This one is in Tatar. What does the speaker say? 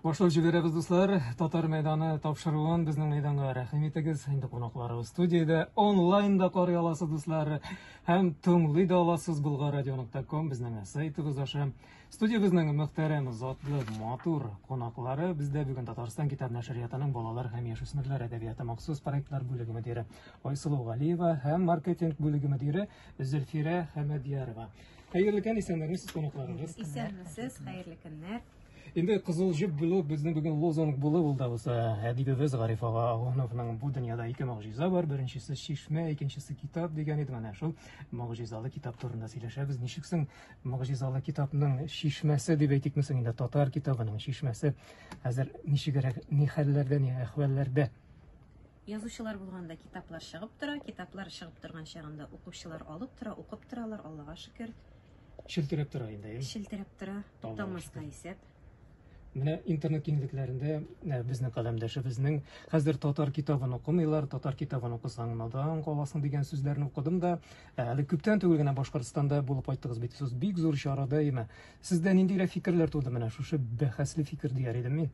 Башлап җибәрәбез, дуслар. Татар мәйданы тапшыруын безнең мәйданга рәхим итегез. Инде кунакларыбыз студиядә онлайн да карый аласыз, дуслар. Һәм тыңлый да аласыз bulgarradio.com безнең сайтыбыз аша. Студиябезнең мөхтәрәм, затлы, матур кунаклары бездә бүген Татарстан китап нәшриятының балалар һәм яшүсмерләр әдәбияты махсус проектлар бүлеге мөдире Айсылу Галиева һәм маркетинг бүлеге мөдире Зөлфирә Хәмәдьярова. Хәерле көн, исәннәрмесез, кунакларыбыз. Исәнмесез, хәерле көннәр. Инде кызыл җеп булу безнең бүген лозунг булып ул да булса әдибебез Гариф ага Агуновның бу дөньяда ике могҗиза бар. Беренчесе чишмә, икенчесе китап дигән иде. Менә шул могҗизалы китап турында сөйләшәбез. Ничек соң могҗизалы китапның чишмәсе дип әйтикме соң инде татар китабының чишмәсе хәзер ничегрәк, ни хәлләрдә, ни әхвәлләрдә? Язучылар булганда китаплар чыгып тора, китаплар чыгып торган чагында укучылар алып тора, укып торалар, Аллага шөкер. Челтерәп тора инде. Челтерәп тора, тукталмаска исәп. Менә интернет киңлекләрендә э, безнең каләмдәшебезнең хәзер татар китабын укымыйлар, татар китабын укысаң надан каласың дигән сүзләрне укыдым да, э, әле күптән түгел генә Башкортстанда булып кайттыгыз бит, сез бик зур чарада име. Сездә ниндирәк фикерләр туды менә шушы бәхәсле фикер дияр идем мин.